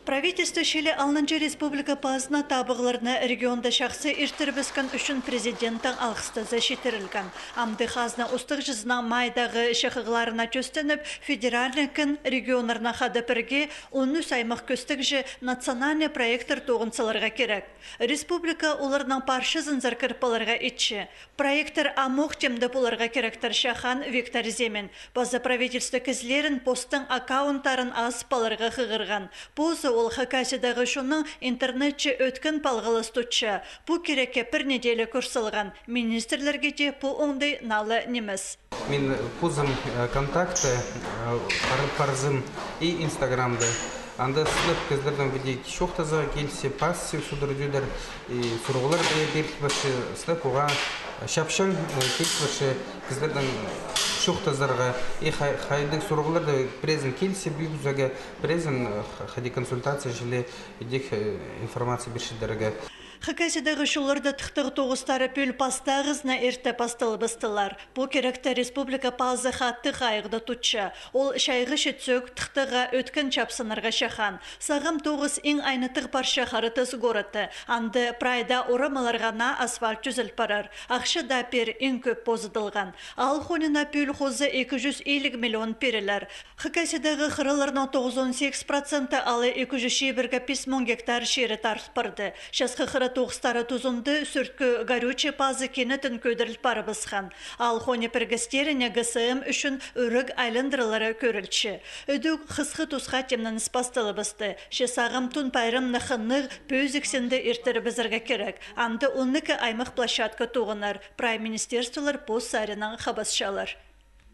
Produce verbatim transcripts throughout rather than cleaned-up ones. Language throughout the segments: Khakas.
Правительство чіли алнынҷа республика пазына табығларны регионда чахсы иртірібіскен ӱчӱн президенттең алғыстаза читірілген. Амды хазна устағҷызынаң майдағы чахығларына тӧстеніп, федеральный кін регионнарнаң хада пірге он ӱс аймах кӧстігҷі национальный проекттер тоғын саларға кирек. Республика оларның парчазынзар кір паларға итче. Проекттер амох тимде поларға киректер, чахаан Виктор Земин. Паза правительство кізілерін постың аккаунттарын азып аларға хығырған. Позы ол Хакасиядағы чонның интернетче ӧткін палғалыс тутча. Пу кирекке пір неделя кӧр салған. Министрлерге дее пу оңдай нала нимес. Мин позым, э, Контактта, э, пар-, парзым и Инстаграмда. Анда сынап кізілернең піди чоохтазарға килісче, пасча судыр тӧдір, и сурығлар пе-, пирілче, сынап оға чапчаң, э, килісче кізілернең чоохтазарға. И хай-, хайдағ сурығларда пірезін килісче пӱгізерге, пірезін, э, х-, хайди консультация чіли, идӧк, э, информация пирчелерге. Хакасиядағы чолларда тыхтағ тоғыстары пӱӱл пастағызына ирте пасталыбыстылар. Пу киректі республика пазы хатығ айағда тутча. Ол чайғы читсӧк, тыхтағға ӧткін чапсынарға чахаан. Сағам тоғыс иң айнытығ парча Хара Тас городта. Анда прайда орамаларға наа асфальт тӱзел парар. Ахча даа пеер иң кӧп позыдылған. Аал хонина пӱӱл хоза ікі чӱс илиг миллион пирілер. Хакасиядағы хыраларның тоғызон сигіс проценті, ала ікі чӱс чибіргі пис муң гектар чирі тарыл парды. Часхы хыра тоғыстары тузында Сӱрткі горючий пазы кинетін кӧдіріл парыбысхан. Аал хони пірігістеріне ГСМ ӱчӱн ӱрік айландырылары кӧрілче. Ідӧк хысхы тусха тимненіс пасталыбысты. Че сағам Тун пайрамны хынығ, пӧзік синде иртірібізерге кирек. Анда он ікі аймах площадка тоғынар. Прай министерстволар пос саринаң хабасчалар.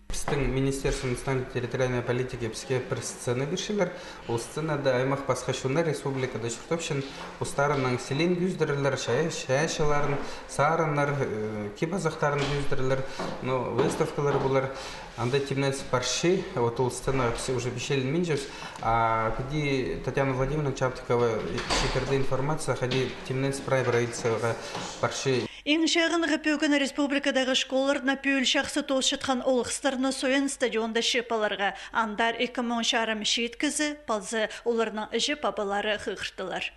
Пістің Министерство национальной территориальной политики піске пір сцена пирчелер. Ол сценада аймах пасха чоннар республикада чуртапчаң, постарының сілиин кӧзідерлер, чайа-, чайаачыларын, сарыннар, э, кип-азахтарын кӧзідерлер, но выставкалар полар. Анда тимненіс парча, вот ол сцена піске уже пичелленминчебіс. А піди Татьяна Владимировна Чаптыкова читірді информация, хайди тимненіс прай правительствоға парча. Иң чағынғы пӧгін республикадағы школаларны пӱӱл чахсы тоосчатхан олғыстарны Союн стадионда чыып аларға. Андар ікі муң чарым чиит кізі, палза оларның іҷе-пабалары хығыртылар.